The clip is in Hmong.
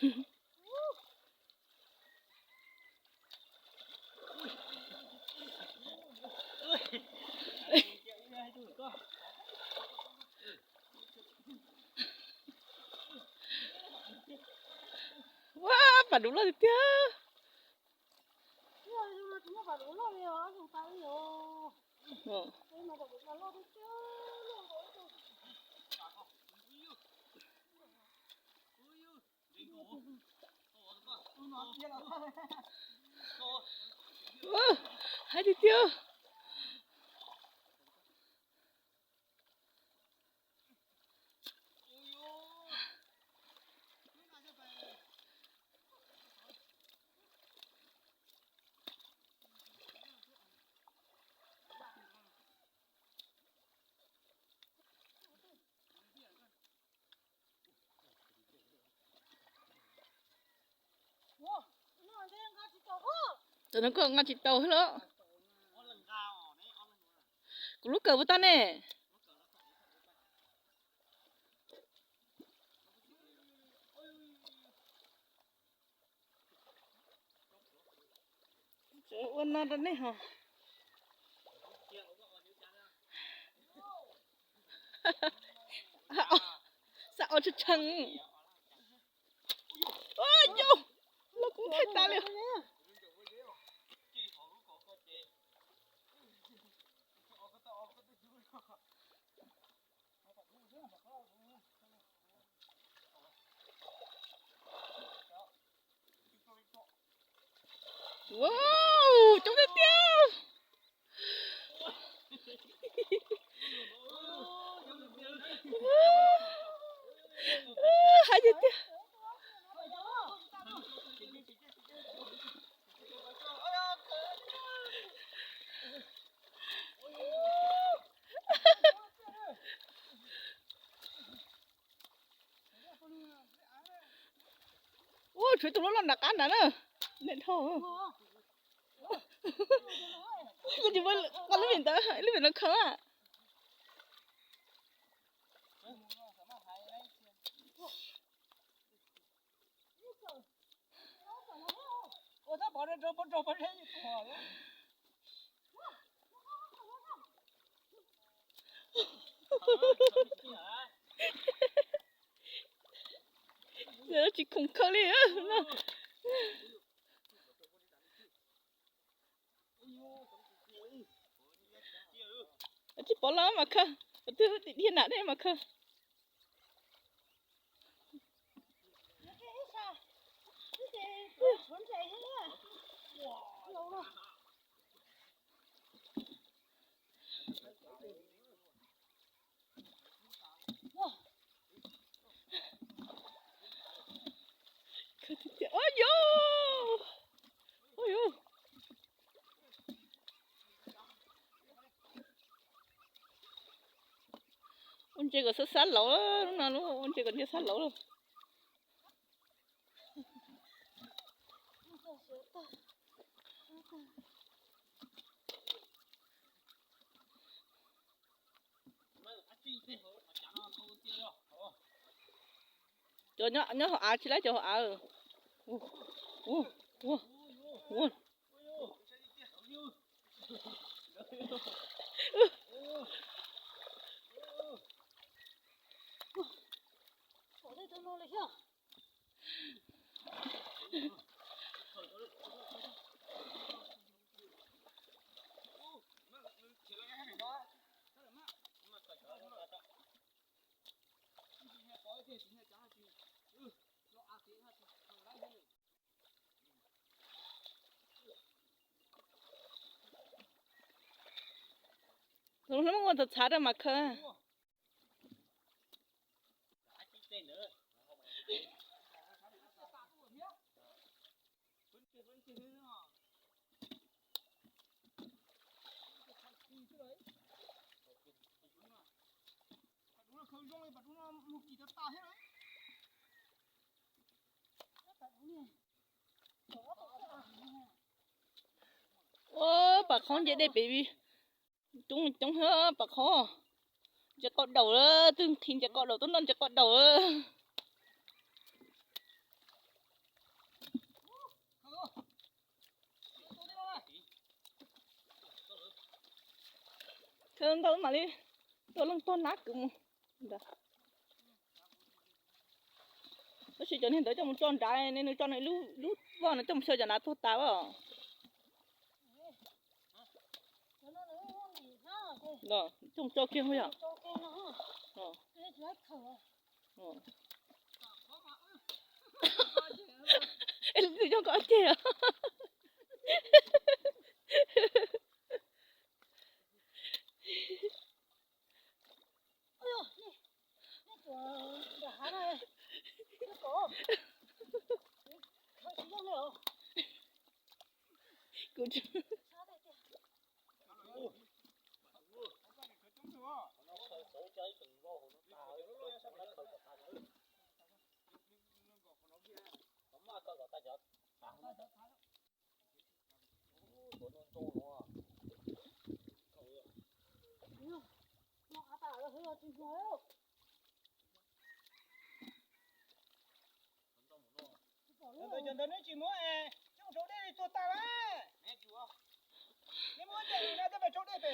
Ua, pas duv loj tiag tiag. Ua, haib tiag tiag. Cov no koj nqa tsis tau xwb los? Kuv lub kawm puas tag ne? Ua no rau nej ho. Xav ua tshee tshee. Yus, los kuv thaij tas li. Wow, coob tiag tiag. Haib tiag tiag. Ua, tshuav tus loj loj nram qab nrad na. Nim dhau. Koj tsis muab lub vim ntawd, lub vim no khaws a. Tsis khoom khaws li. Tsis pom los mas khaws, twb dhia nram ne mas khaws. Ua yus, ua yus. Ua ntses kom xab xab laus, lub no ua ntses kom ntses xab laus lawm. Cov nyob hauv av tsis laib cov hauv av. Tus hlub ua txhav txhav rau mas khaws. Ua, pas qhob nce dej pem coob coob thiab pas qhob. Ntses qau daum lawm, twb nqhis ntses qau daum, twb noj ntses qau daum lawm. Ntawd mam li tuaj leej tog nab kwv mus. Tab sis cov niag ntawd coj mus tso nrad, nws tso nws lub voj no coj mus xyaw cov nab tuag tas as. Coj mus tso kiag yom. Zoo koj ceg. Kuv Cov ntawd neb tsis muab, coj rau dej tuag tas lawm. Neb muab coj mus na, coj mus rau dej pem.